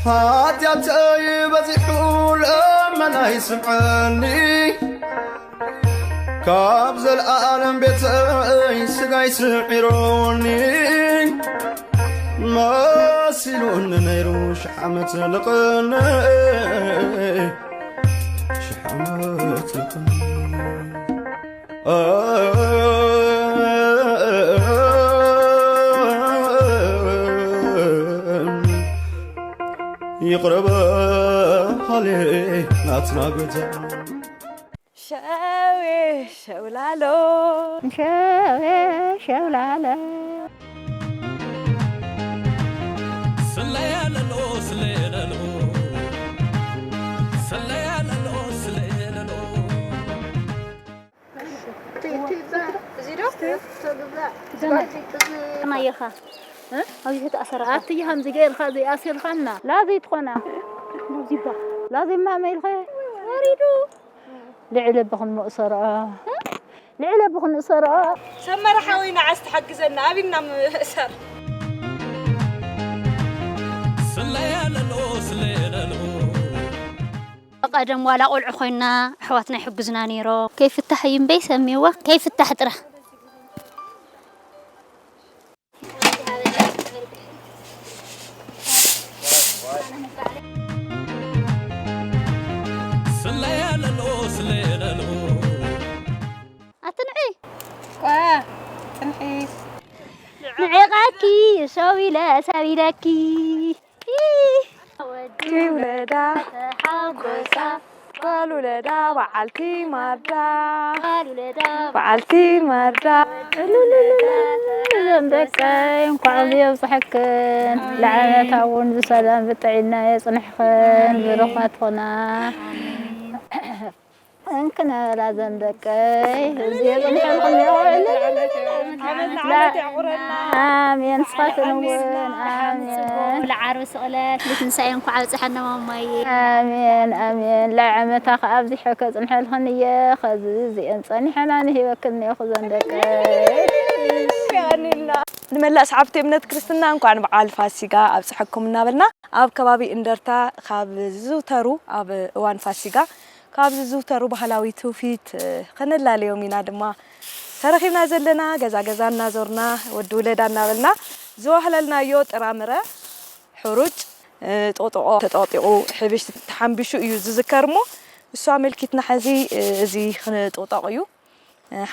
ሓጢኣተይ በዚሑ ልመናይ ስምዐኒ፣ ካብ ዘለኣለም ቤተይ ስጋይ ስዒሮኒ፣ መሲሉኒ ነይሩ ሽሕ ዓመት ልቕኒ፣ ሽሕ ዓመት ልቕኒ። ይቕረ በሃሊ ናትና ገዛ። ሸዌ ሸውላሎ። ሸዌ ሸውላሎ። ስለያለሎ ስለያለሎ ስለያለሎ ስለያለሎ። እዚ ዶ? ናየኻ። እ? ኣብዚ ተኣሰረኻ። ኣቲ ከምዚ ገይርካ ዘይኣሲርካና። ላዚ ትኾና። ላዚባ። ላዚማ መይልኸ። ወሪዱ። ልዕለ ብኽን ንእሰሮ። ልዕለ ብኽን ንእሰሮ። ሰመረ ሓወይ ንዓስ ትሓግዘና። ኣቢልና ምእሰር። ስለያለሎ ስለያለሎ። ቀደም ዋላ ቆልዑ ኮይና ኣሕዋትና ይሕግዙና ነይሮም። ከይፍታሕ እዩ እምበይ ሰሚዋ፣ ከይፍታሕ ጥራሕ። ስለያለሎ ስለያለሎ። ኣትንዒ። ቋ፣ ጽንሒ። ንዒቓኪ፣ ሰው ኢለ፣ ሰብ ኢለኪ። ወዲ ውለዳ ተሓጎሳ፣ ጓል ውለዳ በዓልቲ ማርዳ፣ ጓል ውለዳ በዓልቲ ማርዳ። እልልልል፣ እዘን ደቀይ እንኳዕ ኣብዚ የብፅሐክን። ለዓመታ እውን ብሰላም ብጥዕና የፅንሕኽን፣ ብሩኻት ኾና። እንክነላ ዘን ደቀይ፣ እዚ የብልሐልኩም ይውዕል። ዓመት ዓመት ያዕቁረና። ኣሜን። ንስኻትክን እውን ኣሜን። ለዓርቢ ስቕለት፣ ንትንሳኤ እንኳዕ ኣብፀሐና ማማዬ። ኣሜን፣ ኣሜን። ለዓመታ ከኣ ኣብዚሐ ከጽንሐልክን እየ። ኸዚ እዚኤን ጸኒሐና ንሂበክን እኔኹ ዘን ደቀይ። ንመላእ ሰዓብቲ እምነት ክርስትና እንኳዕ ንበዓል ፋሲጋ ኣብፀሐኩም እናበልና፣ ኣብ ከባቢ እንደርታ ካብ ዝዝውተሩ፣ ኣብ እዋን ፋሲጋ ካብ ዝዝውተሩ ባህላዊ ትውፊት፣ እ፣ ከነላልዮም ኢና ድማ ተረኺብና ዘለና። ገዛ ገዛ እናዞርና፣ ወዲ ውለዳ እናበልና ዝዋህለልናዮ ጥራምረ፣ ሕሩጭ፣ እ፣ ጦጥቆ ተጠጢቑ፣ ሕብሽቲ ተሓምቢሹ እዩ ዝዝከር እሞ፣ እሱ ኣመልኪትና ሕዚ፣ እ፣ እዚ ክንጥቕጠቕ እዩ።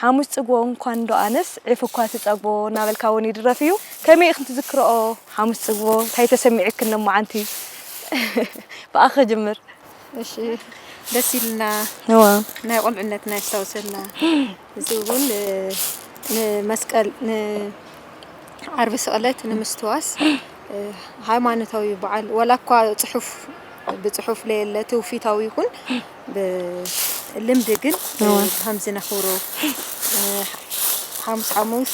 ሓሙስ ጽግቦ እንኳን ዶ ኣነስ ዒፍ እኳ ትጸግቦ እናበልካ እውን ይድረፍ እዩ። ከመይ ኢኽን ትዝክርኦ ሓሙስ ጽግቦ? እንታይ ተሰሚዑክን ሎማዓንቲ? ብኣኺ ክጅምር። እሺ፣ ደስ ኢልና። እዋ። ናይ ቁልዕነትና የስታውሰና። እዚ እውን፣ እ፣ ንመስቀል፣ ንዓርቢ ስቕለት ንምስትዋስ፣ እ፣ ሃይማኖታዊ በዓል፣ ዋላ እኳ ጽሑፍ፣ ብጽሑፍ ለየለ ትውፊታዊ ይኹን፣ ብልምዲ ግን፣ እዋ። ከምዚ ነኽብሮ። ሓሙስ ሓሙስ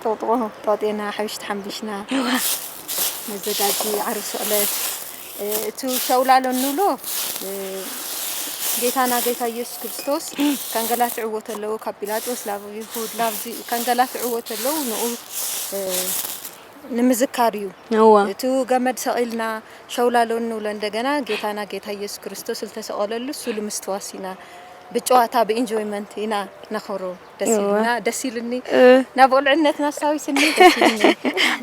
ጥቕጥቆ ጠቕጢና፣ ሕብሽቲ ሓምቢሽና፣ እዋ። መዘጋጂ ዓርቢ ስቕለት፣ እቲ ሸውላሎ እንብሎ፣ ጌታና ጌታ ኢየሱስ ክርስቶስ ከንገላትዕዎ ተለዉ፣ ካብ ጲላጦስ ላብ ይሁድ ላብዚ ከንገላትዕዎ ተለዉ፣ ንኡ ንምዝካር እዩ። እዋ። እቱ ገመድ ሰቒልና ሸውላሎ እንብሎ እንደገና ጌታና ጌታ ኢየሱስ ክርስቶስ ዝተሰቐለሉ እሱ ንምስትዋስ ኢና። ብጨዋታ ብኢንጆይመንት ኢና ነኽብሮ። ደስ እዋ። ኢሉና፣ ደስ ኢሉኒ። እ። ናብ ቁልዕነትና ኣስታዊስኒ፣ ደስ ኢሉኒ።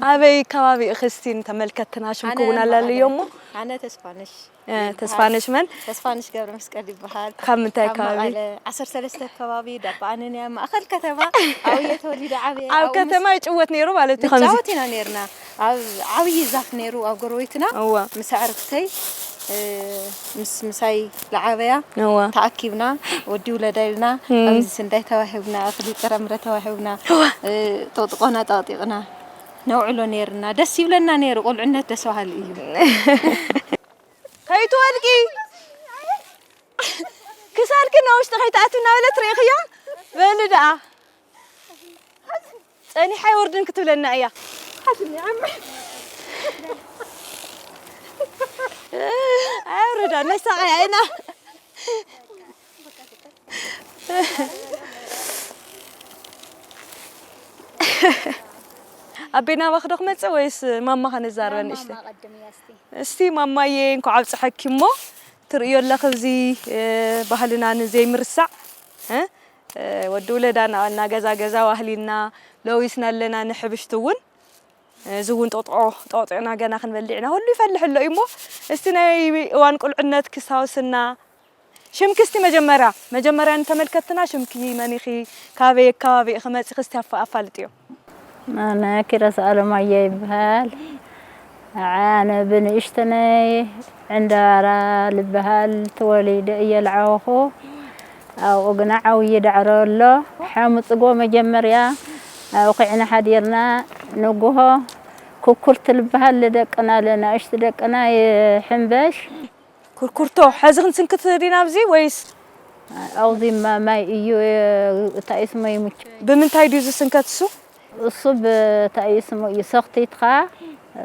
ኣበይ ከባቢ ኢኺ እስቲ ንተመልከትና ሽምኪ ኣነ እውን መቐለ። ኣላልዮ እሞ? ኣነ ተስፋነሽ እ፣ ይበሃል። ተስፋነሽ መን? ተስፋነሽ ገብረ መስቀል ይበሃል። ካብ ምንታይ ካብ ከባቢ? መቐለ ዓሰርተ ሰለስተ ከባቢ፣ ዳባ ኣነንያ፣ ማእኸል ከተማ። ኣብየ ተወሊደ ዓብየ፣ ኣብ ኣብኡ ምስ ከተማ ይጭወት ነይሩ ማለት እዩ ከምዚ? ንጫወት ኢና ነይርና። ኣብ ዓብዪ ዛፍ ነይሩ ኣብ ጎረቤትና። እዋ። ምስ ኣዕርክተይ፣ እ፣ ምስ ምሳይ ለዓበያ እዋ። ተኣኪብና፣ ወዲ ውለዳ ኢልና፣ እም። ኣብዚ ስንዳይ ተዋሂብና፣ እኽሊ ጥረምረ ተዋሂብና፣ እዋ። እ፣ ጥቕጥቆና ጠቕጢቕና ነውዕሎ ነይርና። ደስ ይብለና ነይሩ። ቁልዕነት ደስ በሃሊ እዩ። ከይትወድቂ፣ ክሳድኪ ናብ ውሽጢ ከይትኣትዊ እናበለት ርኢኽያ? በሊ ደኣ። ጸኒሓ ኣይወርድን ክትብለና እያ። ኣይወርዳ፣ ነሳቐያ ኢና። ኣቤ ናባኺ ዶ ክመጽእ ወይስ ማማ ከነዛርበ ናብ ንእሽተይ? ማማ ቀድም እያ እስቲ። እስቲ ማማዬ እንኳዕ ኣብጽሐኪ እሞ ትርእዮ ኣለኺ እዚ፣ እ፣ ባህልና ንዘይምርሳዕ፣ እ፣ እ፣ ወዲ ውለዳ እና፣ እና ገዛ ገዛ ዋህሊና ለዊስና ኣለና ንሕብሽቲ እውን። እዚ እውን ጦጥዖ ጦጢዕና ገና ክንበልዕ ኢና። ሁሉ ይፈልሕ ኣሎ እዩ እሞ እስቲ ናይ እዋን ቁልዕነት ክስታውስና። ሽምኪ እስቲ መጀመርያ፣ መጀመርያ ንተመልከትና ሽምኪ መን ኢኺ፣ ካበይ ከባቢ ኢኺ መጺኺ እስቲ ኣፋ-፣ ኣፋልጥዮ። ኣነ ኪሮስ ኣለማየሁ ይበሃል። ኣነ ብንእሽተነይ ዕንዳራ ልበሃል ተወሊደ እየ ልዓወኹ። ኣብኡ ግና ዓብዪ ዳዕሮ ኣሎ። ሓሙጽጎ መጀመርያ ኣብኺዕና ሓዲርና ንጉሆ ኩኩርቲ ልበሃል ልደቅና ለናእሽቲ ደቅና ይሕንበሽ። ኩርኩርቶ፣ ሕዚ ክንስንክት ዲና ኣብዚ ወይስ? ኣብዚ ማ-፣ ማይ እዩ፣ እንታይ እዩ ስሙ ይሙች። ብምንታይ ድዩ ዝስንከት እሱ? እሱ ብታይ እዩ ስሙ እዩ ሰኽቲትኻ፣ እ፣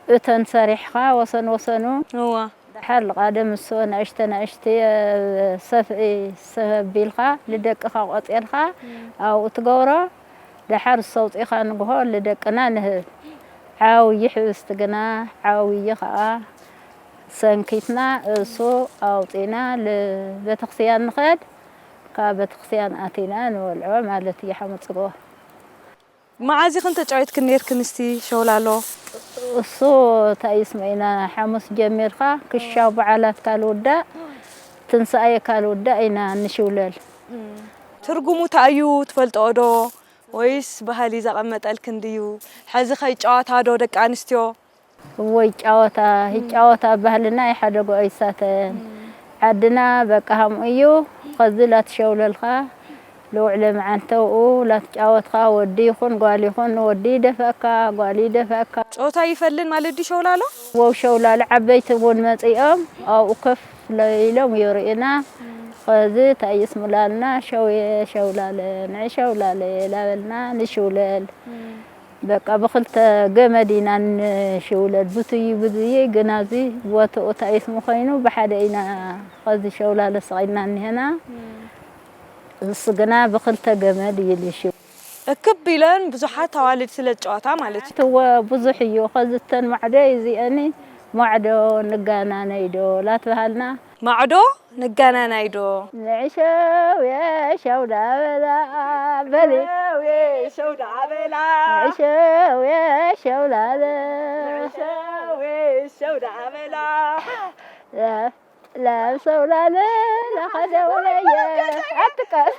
እተን ሰሪሕኻ ወሰን ወሰኑ። እዋ። ደሓር ልቓደም እሱ ንእሽተ ንእሽተ፣ እ፣ ሰፍኢ ሰበቢልካ ልደቅኻ ቆጼልካ ኣብኡ ትገብሮ። ደሓር እሱ ኣውፂእኻ ንግሆ ልደቅና ንህብ። ዓብዪ ሕብስቲ ግና ዓብዪ ኸዓ ሰንኪትና እሱ ኣውፂእና ልቤተክርስትያን ንኸድ። ካብ ቤተክርስትያን ኣቲና ንበልዖ ማለት እዩ ሓሙፅጎ። መዓዝ ኢኽን ተጫዊትክን ኔርክን እስቲ ሸውላሎ? እሱ እንታይ እዩ ስሙ ኢና ሓሙስ ጀሚርካ ክሻው በዓላትካ ልውዳእ ትንሳኤካ ልውዳእ ኢና ንሽውለል። ትርጉሙ እንታይ እዩ ትፈልጥኦ ዶ? ወይስ ባህሊ ዘቐመጠልክን ድዩ? ሕዚ ከ ይጫወታ ዶ ደቂ ኣንስትዮ? እወ ይጫወታ፣ ይጫወታ ባህልና ይሓደጎ ኣይሳተን። ዓድና በቃ ሃምኡ እዩ። ኸዚ ላትሸውለልካ ልውዕለ መዓንተውኡ ላትጫወትካ ወዲ ይኹን ጓል ይኹን ወዲ ይደፈእካ ጓል ይደፈእካ። ጨወታ ይፈልን ማለት ድዩ ሸውላሎ? ወው ሸውላሎ ዓበይቲ እውን መጺኦም ኣብኡ ከፍ ኢሎም ይርእዩና። ኸዚ እንታይ እዩ ስሙላልና ሸውየ ሸውላለ ንዒ ሸውላለ ላበልና ንሽውለል። በቃ ብኽልተ ገመድ ኢና ንሽውለል። ብትይ ብዝይ ግን ኣብዚ ቦትኡ እንታይ እዩ ስሙ ኮይኑ ብሓደ ኢና ኸዚ ሸውላለ ሰቒልና እኒሀና። እሱ ግና ብኽልተ ገመድ እዩ ልሽው። እክብ ኢለን ብዙሓት ኣዋልድ ስለ ዝጫወታ ማለት እዩ። እወ ብዙሕ እዩ። ኸዚ እተን ማዕዶ እዚአኒ ማዕዶ ንጋናነይ ዶ ላትበሃልና። ማዕዶ ንጋናናይ ዶ? ንዕሸው የሸው ዳበላ በሊ። ንዕሸው የሸው ዳበላ። ንዕሸው የሸው ላለ። ንዕሸው የሸው ዳበላ። ለ-፣ ለብሰው ላለ ለኸደው ለየ። ኣትቀስ።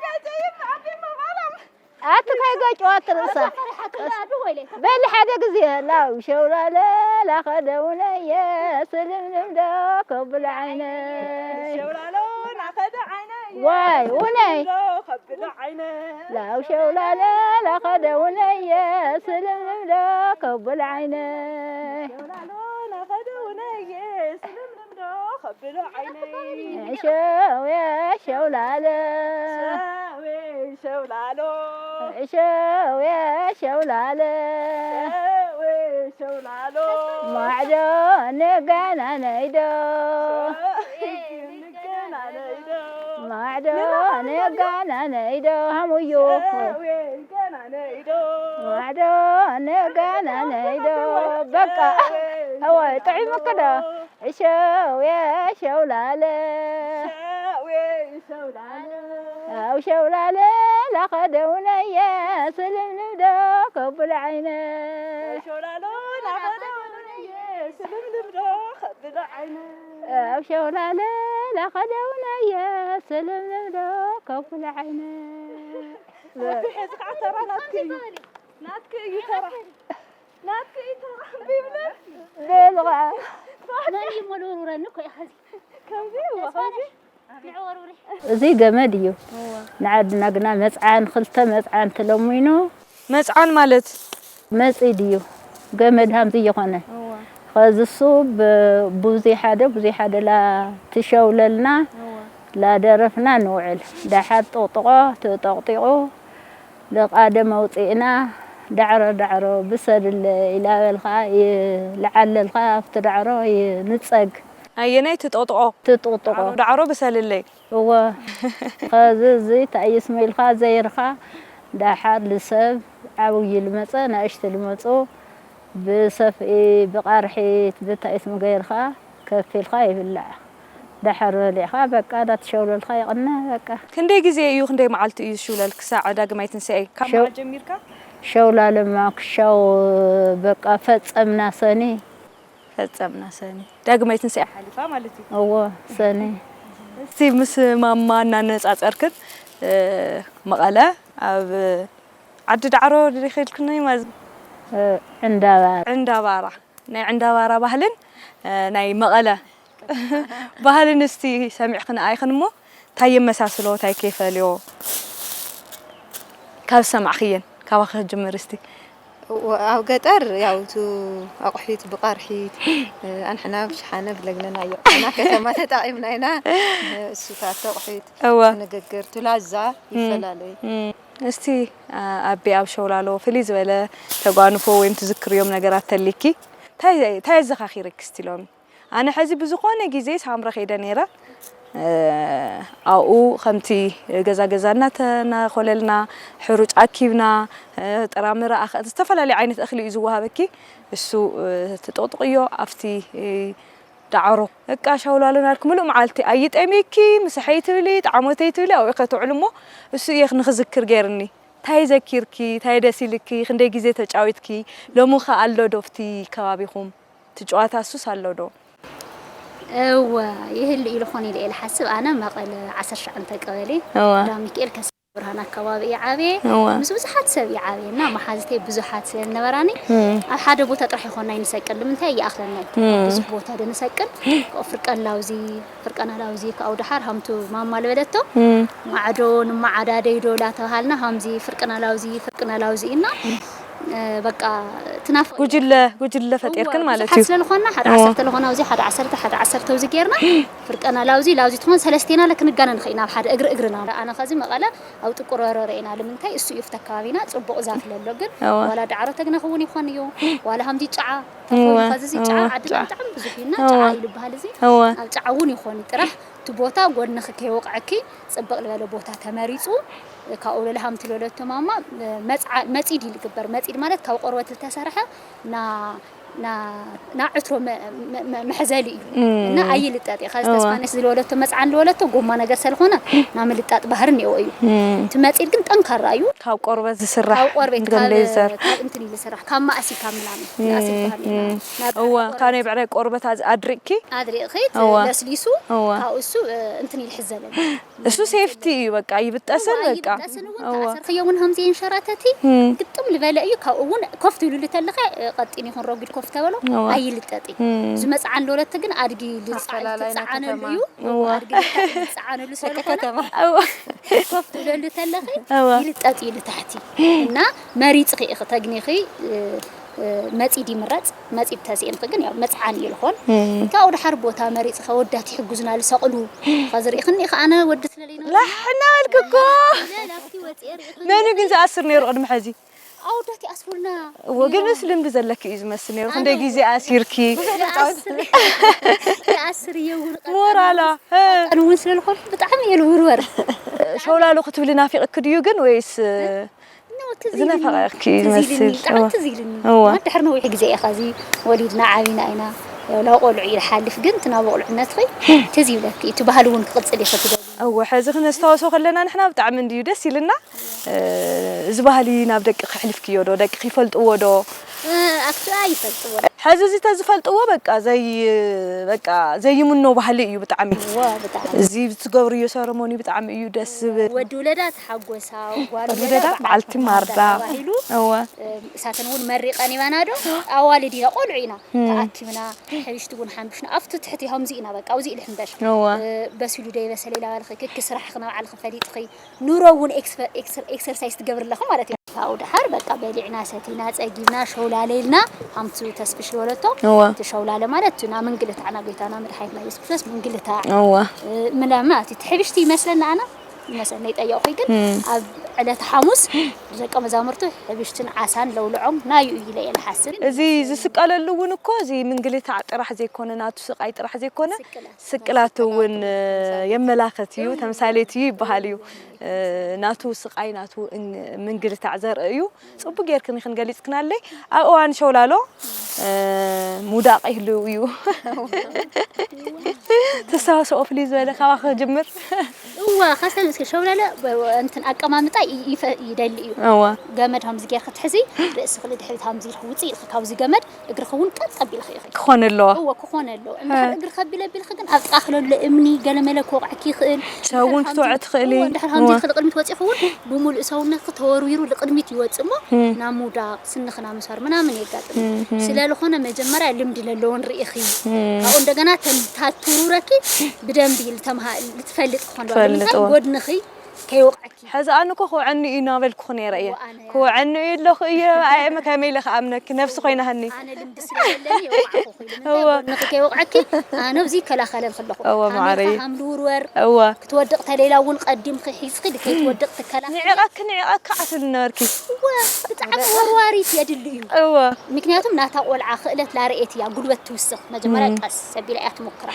ኣቲ ከይገጭዋ ትርእሳ። በል ሓደ ግዜ ላው ሸውላለ ላኸደ ውነየ ስልምልም ዶ ከብል ዓይነ። ሸውላሎ ናኸደ ዓይነ። ዋይ ውነይ። ዶ ከብል ዓይነ። ላው ሸውላለ ላኸደ ውነየ ስልምልም ዶ ከብል ዓይነ። ሸውላሎ ናኸደ ውነየ ስልምልም ዶ ከብሎ ዓይነይ። ሸው የሸው ላለ። ሸው የሸው ላሎ። ሸው የሸው ላለ። ሸው የሸው ላሎ። ማዕዶ ንገናነይ ዶ። ንገናነይ ዶ። ማዕዶ ንገናነይ ዶ። ሃሙዮ። ሸው ንገናነይ ዶ። ማዕዶ ንገናነይ ዶ። በቃ። እወ፣ ጥዒሙኪ ዶ? እሸው የሸው ላለ። ሸው የሸው ላለ። ኣው ሸው ላለ ላኸደውነየ ስልምልም ዶ ከብል ዓይነ። ሸው ላሎ ላኸደውነየ ስልምልም ዶ ከብል ዓይነ። ኣው ሸው ላለ ላኸደውነየ ስልምልም ዶ ከብል ዓይነ። ኣቢ ሕዚ ከዓ ተራ ናትኪ እዩ። ናትኪ እዩ ተራ። ናትኪ እዩ ተራ። እምቢ ይብለል። በል ኸዓ። መን እዩ እሞ ዝወርውረኒ እኮ እዩ ኸዚ። ከምዚ እዋ፣ ከምዚ። ንዕወርውሪ። እዚ ገመድ እዩ። እዋ። ንዓድና ግና መጽዓን፣ ክልተ መጽዓን ተለሚኑ። መጽዓን ማለት? መጺድ እዩ። ገመድ ሃምዚ እየኾነ። እዋ። ኸዚ እሱ ብ-፣ ብዙይ ሓደ፣ ብዙይ ሓደ ላ ትሸውለልና፣ እዋ። ላደረፍና ንውዕል። ደሓር ጥቕጥቖ፣ ተጠቕጢቑ፣ ለቓደም ኣውፂእና ዳዕሮ ዳዕሮ ብሰልለ ኢላበልካ ይልዓለልካ ኣብቲ ዳዕሮ ይንፀግ። ኣየናይ ትጥቕጥቆ? ትጥቕጥቆ። ዳዕሮ፣ ዳዕሮ ብሰልለይ። እወ። ኸዚ እዚ ታይስሙ ኢልካ ዘይርካ ዳሓር ልሰብ ዓብዪ ልመጸ፣ ንእሽቲ ልመጹ፣ ብሰፍኢ፣ ብቃርሒት፣ ብታይት ምገይርካ ከፊልካ ይብላዕ። ደሓር በሊዕካ በቃ እንዳተሸውለልካ ይቕነ በቃ። ክንደይ ግዜ እዩ፣ ክንደይ መዓልቲ እዩ ዝሽውለል ክሳዕ ዳግማይ ትንሳኤ? ካብ ሸው-፣ መዓል ጀሚርካ? ሸውላለማ ክሻው በቃ ፈጸምና ሰኒ። ፈጸምና ሰኒ። ዳግማይ ትንሳኤ ሓሊፋ ማለት እዩ። እዎ፣ ሰኒ። እስቲ ምስ ማማ እናነጻጸርክን፣ እ፣ መቐለ ኣብ ዓዲ ዳዕሮ ድሪኺ ኢልክኒ ማለት እ፣ ዕንዳባራ። ዕንዳባራ። ናይ ዕንዳባራ ባህልን፣ እ፣ ናይ መቐለ ባህልን እስቲ ሰሚዕክን ኣይኽን እሞ እንታይ የመሳስሎ፣ እንታይ ከይፈልዮ ካብ ዝሰማዕክየን ካባኺ ክጅምር እስቲ። እዎ፣ ኣብ ገጠር ያው እቲ ኣቑሒት ብቃርሒት፣ እ፣ ኣንሕና ብሽሓነ ብለግለና እዮ። ኣና ከተማ ተጠቒምና ኢና፣ እ፣ እሱታት ኣቑሒት፣ እወ። ንግግር፣ እቲ ላዛ እም፣ ይፈላለ እዩ። እም። እስቲ፣ ኣ-፣ ኣቤ ኣብ ሸውላሎ ፍልይ ዝበለ ተጓንፎ ወይም ትዝክርዮም ነገራት ተሊኪ? ታይ፣ ታይ ኣዘኻኺረኪ እስቲ ሎሚ? ኣነ ሕዚ ብዝኾነ ግዜ ሳምረ ከይደ ነይረ። እ፣ ኣብኡ ከምቲ ገዛ ገዛ እናተናኾለልና፣ ሕሩጭ ኣኪብና፣ እ፣ ጥራምረ፣ ኣኸ-፣ ዝተፈላለዩ ዓይነት እኽሊ እዩ ዝወሃበኪ። እሱ፣ እ፣ ትጥቕጥቕዮ ኣብቲ፣ እ፣ ዳዕሮ። በቃ ሸውላሎ ናልኪ ምሉእ መዓልቲ ኣይጠምየኪ፣ ምሳሐይ ትብሊ፣ ጣዕሞተይ ትብሊ፣ ኣብኡ ኢኺ ትውዕሊ እሞ እሱ እየ ንኽዝክር ገይርኒ። ታይ ዘኪርኪ፣ ታይ ደስ ኢልኪ፣ ክንደይ ግዜ ተጫዊትኪ፣ ሎሚ ኸ ኣሎ ዶ ኣብቲ ከባቢኹም? እቲ ጨዋታ እሱስ ኣሎ ዶ? እወ፣ ይህሉ ኢሉ ኾን ኢለ እየ ዝሓስብ። ኣነ መቐለ ዓሰርተ ትሽዓተ ቀበሌ እወ። እንዳ ሚካኤል ከሰ ብርሃን ኣከባቢ እየ ዓብየ። እወ። ምስ ብዙሓት ሰብ እየ ዓብየ እና መሓዝተይ ብዙሓት ስለ ዝነበራኒ እም። ኣብ ሓደ ቦታ ጥራሕ ይኾና ይንሰቅል። ንምንታይ ይኣኽለና እዩ? እም። ብዙሕ ቦታ ዶ ንሰቅል? ካብኡ ፍርቀን ላውዚ፣ ፍርቀና ላውዚ፣ ካብኡ ደሓር ሃምቱ ማማ ልበለቶ። እም። ማዕዶ ንመዓዳደይ ዶ ላተባሃልና ሃምዚ ፍርቅና ላውዚ፣ ፍርቅና ላውዚ እና እ፣ በቃ ትናፍቕ እያ። ጉጅለ፣ ጉጅለ እወ፣ ፈጢርክን ማለት ብዙሓት እዩ። ስለ ዝኾንና፣ ሓደ እወ። ዓሰርተ ለኾና ኣብዚ፣ ሓደ ዓሰርተ፣ ሓደ ዓሰርተ ኣብዚ ጌርና፣ ፍርቀና ላውዚ፣ ላውዚ ትኾን ሰለስቴና ለክንጋነ ንኽእል ኢና፣ ኣብ ሓደ እግሪ እግርና። ኣነ ኸዚ መቐለ ኣብ ጥቁር በረሮ ኢና፣ ልምንታይ እሱ እዩ ኣብቲ ኣከባቢና ጽቡቕ ዛፍ ለሎ፣ ግን እወ። ዋላ ዳዕሮ ተግነኽ እውን ይኾን እዩ፣ ዋላ ሃምዚ ጭዓ፣ እወ፣ ተኾይኑ ኸዚ እዚ ጭዓ እወ፣ ዓድና ጭዓ። ብጣዕሚ ብዙሕ እዩ እና እወ። ጭዓ እዩ ልበሃል እዚ፣ እወ። ኣብ ጭዓ እውን ይኾን እዩ፣ ጥራሕ እቲ ቦታ ጎድንኺ ከይወቕዐኪ ጽብቕ ዝበለ ቦታ ተመሪጹ፣ ካብኡ ለለ ሃምቲ ለለቶ ማማ፣ መጽዓ-፣ መጺድ እዩ ልግበር። መጺድ ማለት ካብ ቆርበት ዝተሰርሐ ና-፣ ና-፣ ና ዕትሮ መ-፣ መ-፣ መ-፣ መሕዘሊ እዩ። እም። እና ኣይልጠጥ እዩ። ካብ እዋ። ተስፋነሽ ዝለወለቶ መጽዓን ዝለወለቶ ጎማ ነገር ስለዝኾነ ናይ ምልጣጥ ባህሪ እኒኦ እዩ። እም። እቲ መጺድ ግን ጠንካራ እዩ። ካብ ቆርበት ዝስራሕ ካብ ቆርበት፣ ከም ካብ፣ ሌዘር። ካብ እንትን እዩ ዝስራሕ። ካብ ማእሲ ካብ ምናምን። እም፣ ማእሲ ዝበሃል እዩ። እም። ናብ እዋ፣ ቆርበት ካብ ናይ ብዕራይ ቆርበት ኣዝ-፣ ኣድሪቕኪ? ኣድሪቕኺ፣ እዋ። ለስሊሱ፣ እዋ። ካብኡ እሱ፣ እ፣ እንትን ይልሕዘለኒ። እሱ ሴፍቲ እዩ፣ በቃ ይብጠስን፣ እዋ፣ በቃ። ይብጠስን እውን እዋ። ተኣሰርክዮ እውን ከምዚ ይንሸራተቲ፣ እም። ግጥም ዝበለ እዩ። ካብኡ እውን ኮፍ ትብልሉ ተለኸ፣ እ፣ ቀጢን ይኹን ረጒድ ኮፍ ተበሎ እዋ። ኣይልጠጥ እዩ። እም። ዝመጽዓን ለወለቲ ግን ኣድጊ ልጽዓ-፣ ኣፈላላይ ናይ ትጽዓነሉ ከተማ። እዩ። እዋ። ኣድጊ ልታ-፣ ልጽዓነሉ ስለ ደቂ ዝኾነ፣ ከተማ። እዋ። ኮፍ ትብለሉ ተለኺ እዋ። ይልጠጥ እዩ ንታሕቲ። እና መሪጽኺ ኢኺ ተግኒኺ፣ እ፣ እ፣ መጺድ ይምረጽ። መጺድ ተስኢንኺ ግን ያው መጽዓኒ እዩ ልኾን። እም። ካብኡ ደሓር ቦታ መሪጽ ከወዳት ይሕጉዝና ልሰቕሉ። ኸዚ ርኢኽኒ ኢኺ ኣነ ወዲ ስለለይ ነው። ላሕ እናበልክ እኮ። ለ-፣ ላፍቲ ወጽኤ ርኢኽኒ። መን እዩ ግን ዝኣስር ነይሩ ቅድሚ ሕዚ? ኣወዳት ይኣስሩልና። እዎ፣ ግን ነይሮም። ምስ ልምዲ ዘለኪ እዩ ዝመስል ነይሩ። ኣነ ክንደይ ግዜ ኣሲርኪ? ብዙሕ ይኣስር፣ ይኣስር እየ እውን ቀጠን ሞራላ፣ እውን፣ እ። ቀጠን እውን ስለ ዝኾንኩ ብጣዕሚ እየ ልውርወር። ሸውላሎ ክትብሊ ናፊቕኪ ድዩ ግን ወይስ? ኖ፣ ትዝ ኢልኒ። ዝነፈቐኪ ትዝ ኢልኒ፣ ዝመስል። ብጣዕሚ እወ። ትዝ ኢልኒ። እወ። ድሕሪ ነዊሕ ግዜ እየ ኸዚ ወሊድና ዓቢና ኢና። ያው ናብ ቆልዑ እዩ ዝሓልፍ፣ ግን እቲ ናብ ቁልዕነትኺ ትዝ ይብለኪ። እቲ ባህሊ እውን ክቕጽል እዩ ክትደሊ። እወ፣ ሕዚ ክነስታውሶ ከለና ንሕና ብጣዕሚ እንድዩ ደስ ኢልና። እ፣ እዚ ባህሊ ናብ ደቂ ከሕልፍክዮ ዶ? ደቂ ይፈልጥዎ ዶ? እ፣ ኣክቹዋሊ ኣይፈልጥዎ። ሕዚ እዚ ተዝፈልጥዎ በቃ ዘይ-፣ በቃ ዘይምኖ ባህሊ እዩ ብጣዕሚ። እወ፣ ብጣዕሚ። እዚ ትገብርዮ ሰረሞኒ ብጣዕሚ እዩ ደስ ዝብል። ወዲ ውለዳ ተሓጎሳ፣ ጓል ወዲ ውለዳ ውለዳ በዓልቲ በዓልቲ ማርዳ ማርዳ። ተባሂሉ፣ እወ። እ፣ እሳተን እውን መሪቐን ይባና ዶ? ኣዋልድ ኢና፣ ቆልዑ ኢና። እም። ተኣኪብና፣ ሕብሽቲ እውን ሓምብሽና፣ ኣብቲ ትሕቲ ከምዚ ኢና፣ በቃ፣ ኣብዚ ኢሉ ሕምበሽ። እወ። እ፣ በሲሉ ዶ ይበሰለ ኢላ ባልኺ፣ ክክ ስራሕኺ ንባዕልኺ ፈሊጥኺ፣ ኑሮ እውን ኤክስፐ-፣ ኤክስ-፣ ኤክሰርሳይዝ ትገብሪ ኣለኺ ማለት እዩ። ካብኡ ደሓር በቃ በሊዕና፣ ሰቲና፣ ጸጊብና፣ ሸውላለ ኢልና፣ ሃምቱ ተስፍሽ ዝበለቶ፣ እወ። እቲ ሸውላለ ማለት እቲ ና ምንግልታዕና ጎይታና መድሓኒትና የሱስ ክርስቶስ ምንግልታዕ። እወ። እ፣ ምናምን ማለት እዩ። እቲ ሕብሽቲ ይመስለና ኣና፣ ይመስለና ይጠየቕኩ ግን፣ እም። ኣብ፣ ዕለት ሓሙስ ደቂ መዛሙርቱ ሕብሽትን ዓሳን ለውልዖም ናዩ እዩ ኢለ እየ ዝሓስብ። እዚ ዝስቀለሉ እውን እኮ እዚ ምንግልታዕ ጥራሕ ዘይኮነ፣ ናቱ ስቃይ ጥራሕ ዘይኮነ፣ ስቅላት። ስቅላት እውን የመላኽት እዩ፣ ተምሳሌት እዩ ይበሃል እዩ። ናቱ ስቃይ፣ ናቱ እን-፣ ምንግልታዕ ዘርኢ እዩ። ጽቡቅ ጌርክን ኢኽን ገሊጽክናለይ። ኣብ እዋን ሸውላሎ፣ እ፣ ምውዳቕ ይህልው እዩ። ተሰባስቦ ፍልይ ዝበለ ካባኺ ክጅምር። እዋ፣ ካስተል እስኪ ሸውላለ፣ ብ-፣ እንትን ኣቀማምጣ ይ-፣ ይፈ-፣ ይደሊ እዩ። እዋ። ገመድ ከምዚ ጌርክ ትሕዚ፣ ርእስኺ ንድሕሪት ከምዚ ኢልክ ውፅእ ኢልክ ካብዚ ገመድ፣ እግርኺ እውን ቀጥ ኣቢልክ ኢኺ። ክኾን ኣለዎ። እዎ፣ ክኾን ኣለዎ። እንድሕር እግሪ ከቢለ ኣቢልክ ግን ኣብ ጥቓ ክለሎ እምኒ ገለመለ ክወቕዐኪ ይኽእል። ሰብ እውን ክትወዕ ትኽእሊ። እዎ፣ እንድሕር ከምዚ እዎ። ኢልክ ንቕድሚት ወፂእኺ እውን ብምሉእ ሰውነትኪ ተወርዊሩ ንቕድሚት ይወፅእ እሞ እም። ናብ ምውዳቕ፣ ስንኺ ናብ ምስባር ምናምን የጋጥም። እም፣ እም። ስለ ዝኾነ መጀመርያ ልምዲ ለለዎን ርኢኺ። እም። ካብኡ እንደገና ተን-፣ ታትሩረኪ ብደንቢ ልተምሃ-፣ ልትፈልጥ ክኾን ትፈልጥ፣ ንምሳሌ እዎ። ጎድንኺ ከይወቕዐኪ። ሕዚ ኣነ እኮ ክውዐኒ እዩ እናበልኩኺ ነይረ እየ። እዎ፣ ኣነ ክውዐኒ እዩ ኣለኹ እየ፣ ኣየ፣ ከመይ ኢለ ክኣምነኪ? ነፍሲ ኮይና ሃኒ። ኣነ ልምዲ ስለ ዘለኒ የውቃዕኹ ኢሉ። እዎ። ንምንታይ ጎድንኺ ከይወቕዐኪ? ኣነ ኣብዚ ይከላኸለልኪ ኣለኹ። እዎ፣ ሃመልካ ማዕረይ። ሃም ልውርወር። እዎ። ክትወድቕ ተለይላ እውን ቀዲምኺ ሒዝኺ፣ ድከይ ትወድቕ ትከላኸሊ። ንዒቐኪ፣ ንዒቐኪ ዓትል ነበርኪ። እዎ፣ ብጣዕሚ ወርዋሪት የድሊ እዩ። እዎ። ምክንያቱም ናታ ቆልዓ ክእለት ላርኤት እያ፣ ጉልበት ትውስኽ። መጀመርያ እም። ቀስ ኣቢላ እያ ትሞክራ።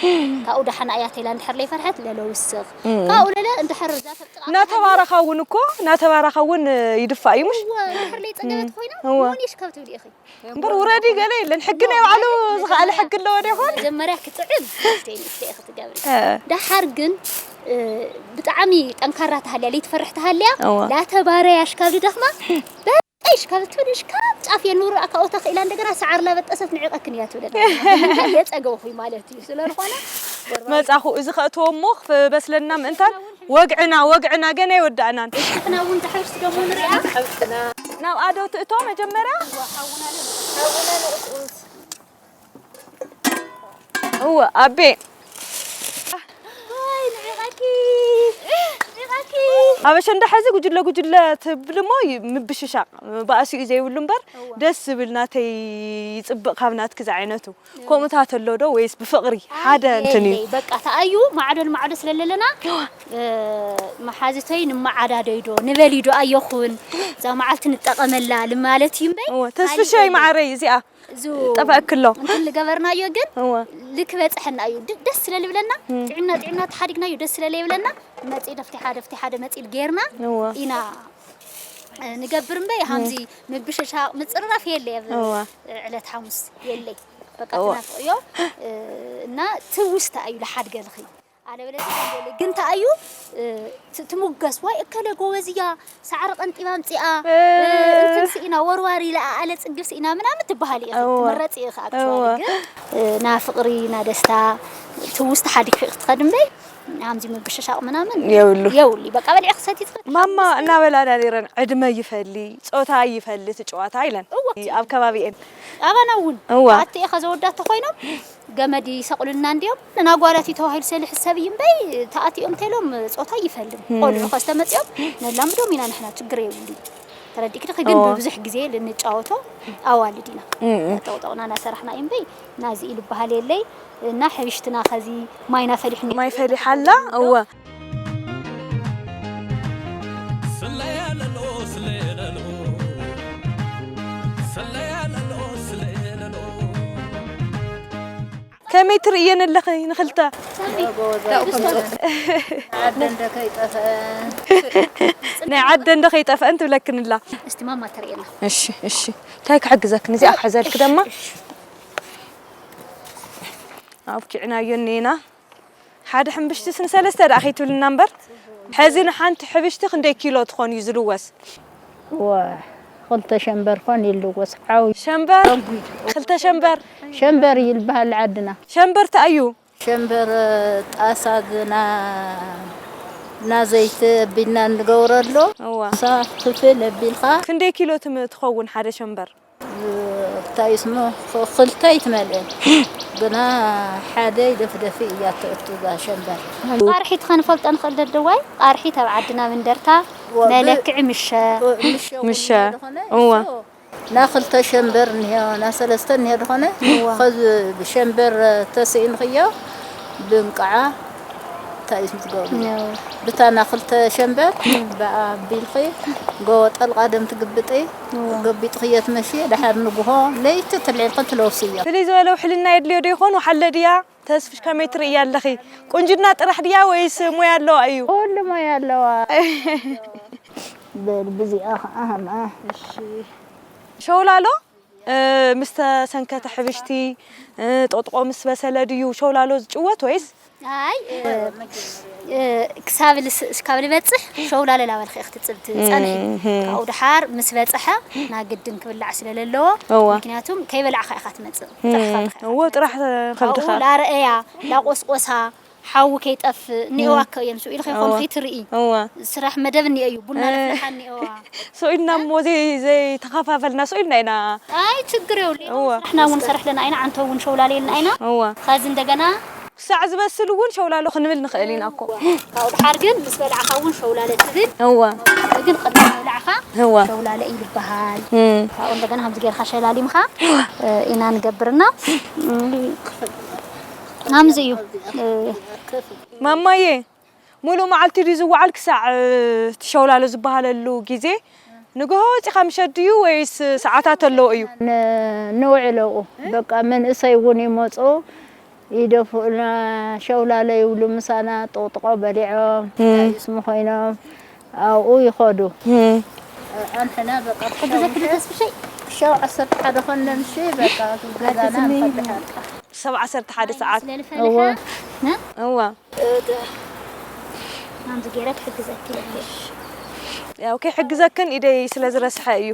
ካብኡ ደሓና እያ ተይላ እንድሕር ለይፈርሐት ለለውስኽ። እም። ካብኡ ለለ እንድሕር እዛ ተብጥቓ እናተባረኻ እውን እኮ፣ እናተባረኻ እውን ይድፋእ እዩ፣ ምሽ? እወ፣ እንድሕር ለይጸገበት ኮይና፣ እወ። ሞኒሽ ካብ ትብሊ ኢኺ። እምበር ውረዲ ገለ የለን፣ ሕጊ ናይ ባዕሉ ዝኸኣለ ሕጊ ኣለዎ ዶ ይኾን? መጀመርያ ክጥዕም፣ ንእሽተይ ንእሽተይ ኢኺ ትገብሪ። እ። ደሓር ግን፣ እ፣ ብጣዕሚ ጠንካራ ተሃልያ፣ ለይትፈርሕ ተሃልያ፣ እወ። ላተባረያሽ ካብ ዝደኽማ፣ በቃ እሽ ካብ ትብል እሽ ካብ ጫፍ የንውር ኣካኦታ ክኢላ እንደገና ሰዓር ላበጠሰት ንዕቐክን እያ ትብለና። የጸገውኹይ ማለት እዩ። ስለ ዝኾነ መጻኹ እዚ ከእትዎ እሞ ክበስለና ምእንታን ወግዕና፣ ወግዕና ገና ኣይወዳእናን። ንሕና እውን ድሕርስ ደሞ ንሪኣ። ናብ ኣዶ ትእቶ መጀመርያ። እወ፣ ኣቤ። ወይ፣ ንዒቐኪ፣ ንዒቐኪ። ኣብ ኣሸንዳ ሕዚ ጉጅለ ጉጅለ ትብል እሞ ይ-፣ ምብሽሻቕ፣ ባእሲኡ ዘይብሉ እምበር እወ። ደስ ዝብል ናተይ ይጽብቕ ካብ ናትኪ ዝዓይነቱ። ከምኡታት ኣሎ ዶ ወይስ ብፍቕሪ ሓደ ኣይ፣ እንትን እዩ? የለይ፣ በቃ ተኣዩ ማዕዶ ንማዕዶ ስለ ለለና፣ እ፣ መሓዝተይ ንመዓዳደይ ዶ ንበሊ ዶ ኣየኹን፣ እዛ መዓልቲ ንጠቐመላ ልማለት እዩ እምበይ፣ እወ፣ ካሊእ ተስፍሸይ የለይ። መዓረይ እዚኣ እዙ ጠፋእክሎ። እንትን ልገበርናዮ ግን እወ። ልክ በጽሐና እዩ። ድ-፣ ደስ ስለ ልብለና፣ እም። ጥዕምና፣ ጥዕምና ተሓዲግናዮ ደስ ስለ ለይብለና፣ መጺ ደፍቲ ሓደ፣ ደፍቲ ሓደ መጺ ጌርና እወ። ኢና፣ እ፣ ንገብር እምበይ፣ እም። ሃምዚ ምብሽሻቕ፣ ምጽርራፍ የለ ኣብ እወ። ዕለት ሓሙስ የለይ። በቃ እወ። ትናፍቕዮ፣ እ፣ እና ትውስታ እዩ ልሓድገልኺ። ኣለበለዚያ ግን ገለ ግን ተኣዩ፣ እ፣ ት-፣ ትሙገስ፣ "ዋይ፣ እከለ ጎበዝ እያ፣ ሳዕሪ ቀንጢባ ኣምጺኣ፣ እ፣ እ። እንትን ስኢና፣ ወርዋሪ ለኣኣለ ጽግብ ስኢና" ምናምን ትበሃሊ ኢኺ። እወ። ትምረጺ ኢኺ ኣክቹዋሊ። እወ። ግን፣ እ፣ ና ፍቕሪ፣ ና ደስታ፣ ትውስታ ሓዲግኪ ኢኺ ትኸዲ እምበይ፣ ሃምዚ ምብሽሻቕ ምናምን የብሉ። የብሉ። በቃ በሊዕኺ ሰቲትኺ ማማ እናበላና ነይረን፣ "ዕድመ ይፈሊ፣ ጾታ ይፈሊ፣ እቲ ጨዋታ" ኢለን። እወ። ኣብ ከባቢኤን። ኣባና እውን እወ። ኣቲ ኢኻ ዘወዳት ተኾይኖም፣ ገመድ ይሰቕሉልና እንድዮም። ንናጓላት እዩ ተባሂሉ ስለ ዝሕሰብ እዩ እምበይ፣ ተኣቲኦም እንተኢሎም ጾታ ይፈልም። እም። ቆልዑ ከስተመጺኦም ነላምዶም ኢና ንሕና፣ ችግር የብሉ። ተረዲእኪ ዲኺ? ግን እወ። ብብዙሕ ግዜ ልንጫወቶ ኣዋልድ ኢና። እም፣ እም። ጠቕጠቕና እናሰራሕና እዩ እምበይ፣ ናዚ ኢሉ በሃል የለይ። እና ሕብሽትና ከዚ ማይና ፈሊሕኒ። ማይ ፈሊሓላ? እወ። ስለያለሎ፣ ስለያለሎ፣ ስለያለሎ፣ ስለያለሎ። ከመይ ትርእየን ኣለኺ ንኽልተ? ዓደ እንዶ ከይጠፍአ። ናይ ዓደ እንዶ ከይጠፍአን ትብለክን ኣላ። እስቲ ማማ ተርእየና። እሺ፣ እሺ። እንታይ ክሕግዘክን? እዚኣ ክሕዘልኪ ደማ። ኣብኪዕናዮ እኒኤና። ሓደ ሕምብሽትስ ንሰለስተ ደኣ ከይትብልና እምበር፣ ሕዚ ንሓንቲ ሕብሽቲ ክንደይ ኪሎ ትኾን እዩ ዝልወስ? ዋ፣ ክልተ ሸምበር ኮን ይልወስ። ዓው ሸምበር፣ ክልተ ሸምበር። ሸምበር ይልበሃል ዓድና። ሸምበር እንታይ እዩ? ሸምበር ጣሳ ግና እና ዘይት ቢና እንገብረሎ። እዋ። እሳ ክፍል ኣቢልካ። ክንደይ ኪሎ ትም-፣ ትኸውን ሓደ ሸምበር? እንታይ ስሙ፣ ኽ-፣ ክልተ ኣይትመልእን። ግና ሓደ ይደፍደፊ እያ ትእቱ እዛ ሸምበር። ቃርሒት ኸንፈልጦ ንኽእል ደደዋይ፣ ቃርሒት ኣብ ዓድና መንደርታ ወ-፣ ብ-፣ መለክዒ ምሸ። ወ-፣ ምሸ እውን ምሸ። ዝኾነ እወ። እሱ ና ክልተ ሸምበር እኒሆ፣ ና ሰለስተ እኒሆ ዝኾነ፣ እወ። ኸዚ ብሸምበር ተስኢንኽዮ ብእንቃዓ እንታይ እዩ ዝገብሩ? ብታና ክልተ ሸንበር ብኣቢልኺ ጎቦ ጠልቃ ደም ትግብጢ፣ ገቢጥኽዮ ትመሺ፣ ድሓር ንጉሆ ለይቲ ትልዒልኽን ትለብስዮ። ፍልይ ዝበለ ውሕልና የድልዮ ዶ ይኾን? ወሓለ ድያ? ተስፍሽ ከመይ ትርእያ ኣለኺ? ቁንጅና ጥራሕ ድያ ወይስ ሞያ ኣለዋ እዩ? ኩሉ ሞያ ኣለዋ። በል ብዚኣ ኸዓ ሃምኣ። ሸውላሎ እ፣ ምስ ተሰንከተ ሕብሽቲ፣ እ፣ ጦጥቆ ምስ በሰለ ድዩ ሸውላሎ ዝጭወት ወይስ? ኣይ፣ እ፣ እ፣ ክሳብ ልስ-፣ ክሳብ ልበጽሕ ሸውላለ ላበልኺ ኢኺ ትጽብ-፣ ትጸንሒ። እም፣ እም። ካብኡ ደሓር ምስ በጽሐ ናግድን ክብላዕ ስለ ለለዎ፣ እዋ። ምክንያቱም ከይበላዕኻ ኢኻ ትመጽእ። እም፣ ጥራሕ ከብድኻ ኢኻ እዎ፣ ትመጽእ። ጥራሕ ከብድኻ። ካብኡ ላረኣያ፣ ላቆስቆሳ፣ ሓዊ ከይጠፍእ፣ እኒኦዋ እም። እኮ እየን፣ ስኡ ኢልኺ እዋ። ኾንኺ ትርኢ። እዋ። ስራሕ መደብ እኒኦ እዩ፣ ቡና እ። ነፍልሓ እኒኦዋ። ስኡ ኢልና እሞ ዘይ-፣ ዘይተኸፋፈልና ስኡ ኢልና ኢና። ኣይ፣ ችግር የብሉ። እዋ። ንሕና እውን ንሰርሕ ኣለና ኢና፣ ዓንቶ እውን ሸውላለ ኢልና ኢና። እዋ። ኸዚ እንደገና ክሳዕ ዝበስል እውን ሸውላሎ ክንብል ንኽእል ኢና እኮ። እዋ። ካብኡ ድሓር ግን ምስ በላዕኻ እውን ሸውላለ ትብል። እዋ። ግን ቅድሚ ምብላዕኻ እዋ። ሸውላለ እዩ ዝበሃል። እም። ካብኡ እንደገና ከምዚ ጌርካ ሸላሊምኻ፣ እ፣ ኢና ንገብርና። እም። ከምዚ እዩ። እ፣ ማማዬ፣ ሙሉእ መዓልቲ ድዩ ዝወዓል ክሳዕ፣ እ፣ እቲ ሸውላሎ ዝበሃለሉ ግዜ? ንግሆ ወጺኻ ምሸት ድዩ ወይስ ሰዓታት ኣለዎ እዩ? ን-፣ ንውዕለኡ። በቃ መንእሰይ እውን ይመጹ፣ ይደፍኡልና፣ ሸውላለ ይብሉ ምሳና፣ ጥቕጥቆ በሊዖም፣ እም። ስሙ ኮይኖም፣ ኣብኡ ይኸዱ። እም። ኣንሕና በቃ ሕጂ ዘክሪ ተስፍሸይ? ሸው ዓሰርተ ሓደ ኾነን፣ እሺ፣ በቃ ገዛና ኣትዝኒ። ንኸድሕ በቃ። ሰብ ዓሰርተ ሓደ ሰዓት። ስለ ልፈልሐ፣ እወ። ነ? እወ። እደ-፣ ከምዚ ገይረ ክሕግዘኪ ኢለ። ያው ከይሕግዘክን ኢደይ ስለ ዝረስሐ እዩ።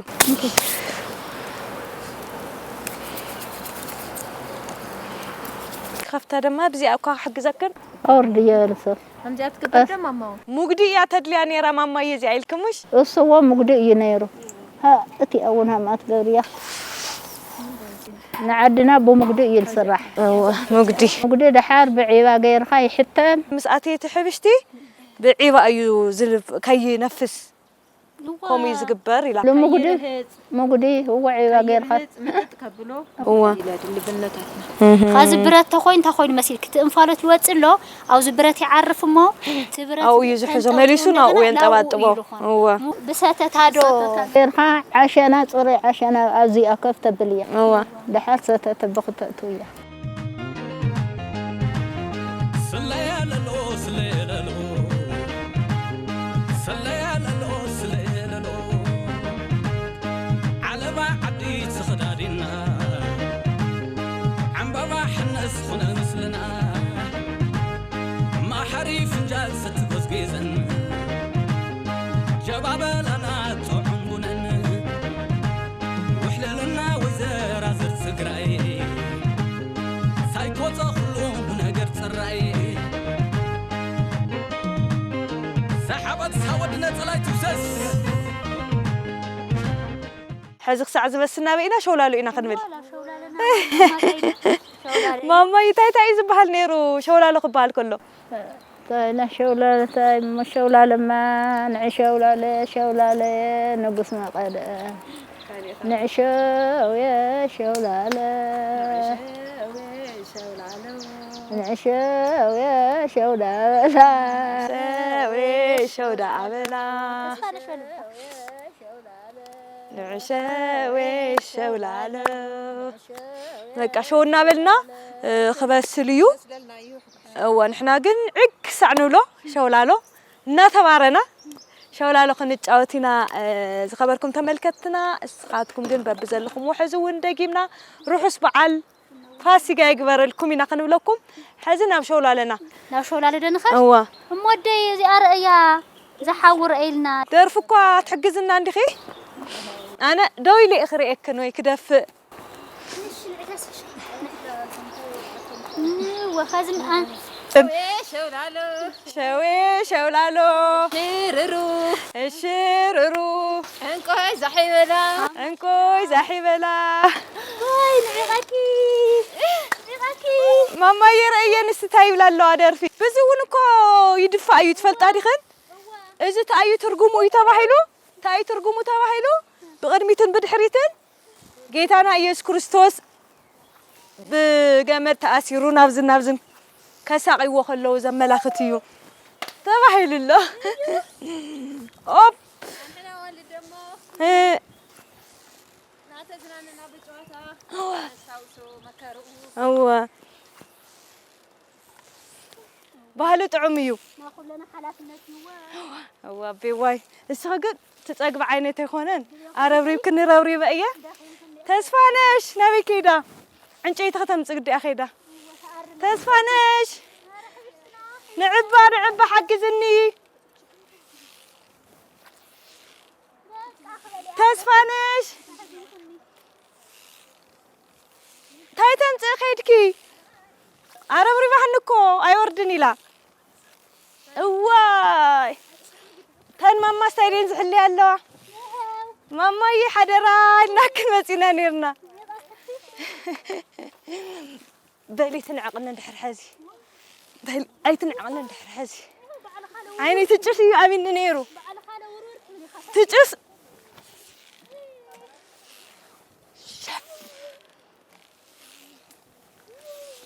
ክኸፍታ ድማ ብዚኣ እኳ ክሕግዘክን። ኣውርድዮ በለ ሰብ። ከምዚኣ ትግበር ቀስ። ደማ ማማ። ሙግዲ እያ ተድልያ ነይራ ማማየ እዚኣ ኢልክምሽ? እሱ እዎ ሙግዲ እዩ ነይሩ። ሃ፣ እቲ እውን ሃምኣ ትገብርያ። ንዓድና ብሙግዲ እዩ ዝስራሕ። እወ፣ ሙግዲ። ሙግዲ ደሓር ብዒባ ገይርካ ይሕተም። ምስ ኣትየ እቲ ሕብሽቲ ብዒባ እዩ ዝልፍ-፣ ከይነፍስ እዋ። ከምኡ እዩ ዝግበር ኢላ። ልሙግዲ፣ ከይርህጽ፣ ሙግዲ፣ እወ፣ ዒባ ጌርካ። ከይርህጽ ምጥጥ ከብሎ እዋ። ኢለ ድልብነታትና። እህ። ኻዚ ብረት ተኾይኑ፣ እንታይ ኮይኑ መሲልክ? እቲ እንፋሎት ይወጽእ ኣሎ፣ ኣብዚ ብረት ይዓርፍ እሞ፣ እቲ ብረት ኣብኡ እዩ ዝሕዞ፣ ተንጠልጢሉ መሊሱ ናብኡ እንደገና የንጠባጥቦ። ናብኡ ይልኾን። እዋ። ሙ-፣ ብሰተታ ዶ? ጌርካ ዓሸና፣ ጽሩይ ዓሸና ኣብዚ ከፍ ተብል እያ። እዋ። ደሓር ሰተተ ብኽተእቱ እያ። ስለያ ለሎ፣ ስለያ ለሎ፣ ስለያ ለሎ፣ ስለያ ለሎ። ዓለባ ዓዲ ተኸዳዲና፣ ዕምባባ ሕነስ ኾነ ምስልና። ማሓሪ ፍንጃል ሰቲ ጎዝጊዘን፣ ጀባ በላና ጥዑም ቡነን። ውሕልልና ወይዘራዝር ትግራይ፣ ሳይኮ ጸኹሉ ነገር ጽራይ። ሰሓበት ሳወድ ነጸላይ ትውሰስ። ሕዚ ክሳዕ ዝበስና በይና ሸውላሎ ኢና ክንብል። ሸውላሎ፣ ሸውላሎ። ማማይ፣ እንታይ እንታይ እዩ ዝበሃል ነይሩ ሸውላሎ ክበሃል ከሎ? እንታይ ኢና ሸውላለ፣ እንታይ እሞ ሸውላለማ፣ ንዒ ሸውላለ፣ ሸውላለ፣ ንጉስ መቐለ። ንዒ ሸውየ ሸውላለ። ንዒ ሸውየ ሸውላበላ። ሸውየ ሸውዳበላ። ንዕሸ ወይ ሸውላሎ። በቃ ሸው እናበልና፣ እ፣ ክበስል እዩ። እወ፣ ንሕና ግን ዕግ ክሳዕ ንብሎ ሸውላሎ እናተባረና ሸውላሎ ክንጫወት ኢና። እ፣ ዝኸበርኩም ተመልከትና፣ እስኻትኩም ግን በብዘለኹምዎ ሕዚ እውን ደጊምና ርሑስ በዓል ፋሲጋ ይግበረልኩም ኢና ክንብለኩም። ሕዚ ናብ ሸውላለና። ናብ ሸውላለ ዶ ንኸድ? እዋ። እሞ ወደይ እዚኣ ርእያ፣ ዝሓዊ ርእይልና። ደርፊ እኳ ትሕግዝና እንዲኺ? ኣነ ደው ኢለ እየ ክርእየክን ወይ ክደፍእ። እወ፣ ኸዚ ም-፣ አ-፣ ሸውላሎ። ሸዌ ሸውላሎ። ሽርሩ። እሽርሩ። ዕንቆይ ዛሕ ይበላ። ዕንቆይ ዛሕ ይበላ። ወይ ንዒቐኪ። ንዒቐኪ። ማማየ ረእየን እስቲ እንታይ ይብላ ኣለዋ ደርፊ። በዚ እውን እኮ ይድፋእ እዩ ትፈልጣ ዲኽን? እዚ እንታይ እዩ ትርጉሙ እዩ ተባሂሉ? እንታይ እዩ ትርጉሙ ተባሂሉ? ብቕድሚትን ብድሕሪትን ጌታና ኢየሱስ ክርስቶስ ብገመድ ተኣሲሩ ናብዝን ናብዝን ከሳቕይዎ ከለዉ ዘመላኽት እዩ። ተባሂሉ ኣሎ። ኦፕ። እ። እናተዝናነና ብጨዋታ ነስታውሶ መከርኡ። እወ። ባህሊ ጥዑም እዩ። ናይ ኩለና ሓላፍነት እዩ። እወ ኣቤዋይ። እስኺ ግን ትጸግቢ ዓይነት ኣይኮነን። ኣረብሪብክኒ ረብሪበ እየ። ተስፋነሽ ናበይ ከይዳ? ዕንጨይቲ ከተምጽእ ግዲኣ ከይዳ። ተስፋነሽ ንዕባ ንዕባ ሓግዝኒ። ተስፋነሽ ታይ ተምጽእ ከይድኪ? ኣረብሪባህኒ እኮ ኣይወርድን ኢላ። እዋይ ተን ማማ ስታይሌን ዝሕልያ ኣለዋ። ማማዬ ሓደራ ኢልናክን መጺና ኔርና። በሊ ትንዕቕኒ እንድሕር ሐዚ። በሊ ኣይትንዕቕኒ እንድሕር ሐዚ። ዓይነይ ትጭስ እዩ ኣቢኒ ነይሩ። ትጭስ።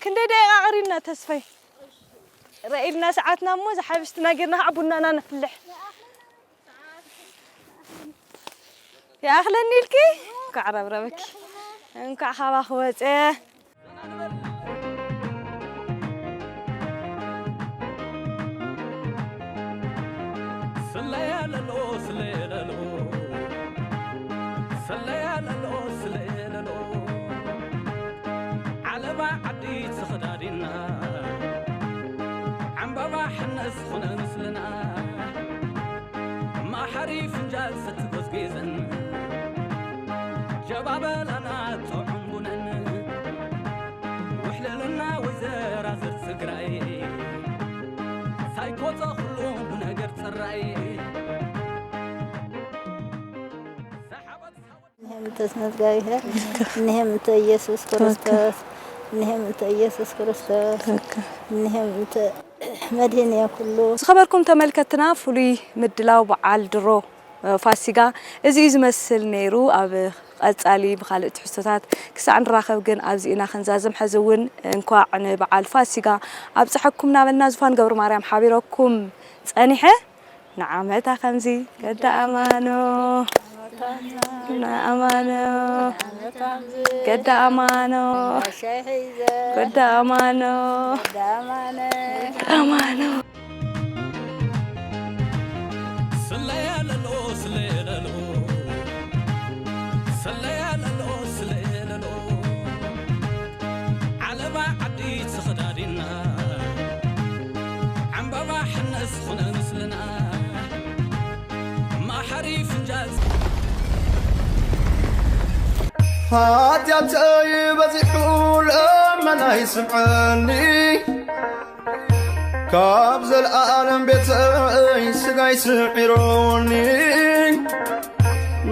ክንደይ ደቂቃ ቀሪብና ተስፋይ? ረኢልና ሰዓትና እሞ ዝሓብስትና ጌርና ከዓ ቡናና ነፍልሕ። ይኣኽለኒ ኢልኪ? እንኳዕ ረብረበኪ። እንኳዕ ካባኺ ወፀ። ስለያ ለሎ፣ ስለያ ለሎ፣ ስለያ ለሎ፣ ስለያ ለሎ። ዓለባ ዓዲ ተኸዳዲና፣ ዕምባባ ሕነስ ኾነ ምስልና። ማሓሪ ፍንጃል ሰቲ ጎዝጊዘን፣ ጀባበላና ጥዑም ቡነን። ውሕልልና ወይዘራዝር ትግራይ፣ ሳይኮፀ ኩሉ ነገር ፅራይ። እኒሄም እንተ ስመ እግዚኣብሔር፣ እኒሄም እንተ ኢየሱስ ክርስቶስ፣ እኒሄም እንተ ኢየሱስ ክርስቶስ፣ እኒሄም እንተ መድህን እየ ኩሉ። ዝኸበርኩም ተመልከትና፣ ፍሉይ ምድላው በዓል ድሮ ፋሲጋ እዚ እዩ ዝመስል ነይሩ። ኣብ ቀጻሊ ብኻልእ ትሕዝቶታት ክሳዕ ንራኸብ ግን ኣብዚ ኢና ክንዛዘም። ሕዚ እውን እንኳዕ ንበዓል ፋሲጋ ኣብፀሐኩም እናበልና ዙፋን ገብረ ማርያም ሓቢረኩም ጸኒሐ። ንዓመታ ከምዚ ገዳ ኣማኖ፣ ንኣማኖ፣ ገዳ ኣማኖ፣ ገዳ ኣማኖ፣ ኣማኖ። ስለያ ለሎ፣ ስለያ ለሎ፣ ስለያ ለሎ፣ ስለያ ለሎ። ዓለባ ዓዲ ተኸዳዲና፣ ዕምባባ ሕነስ ኾነ ምስልና። ማሓሪ ፍንጃል። ሓጢኣተይ በዚሑ ለመናይ ስምዐኒ፣ ካብ ዘለኣለም ቤተይ ስጋይ ስዒሮኒ፣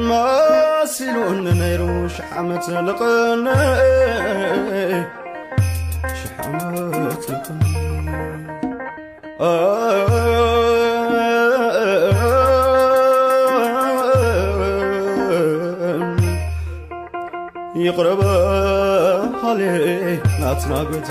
መሲሉኒ ነይሩ ሽሕ ዓመት ልቕኒ፣ ሽሕ ዓመት ልቕኒ። ይቕረ በሃሊ ናትና ጎይታ።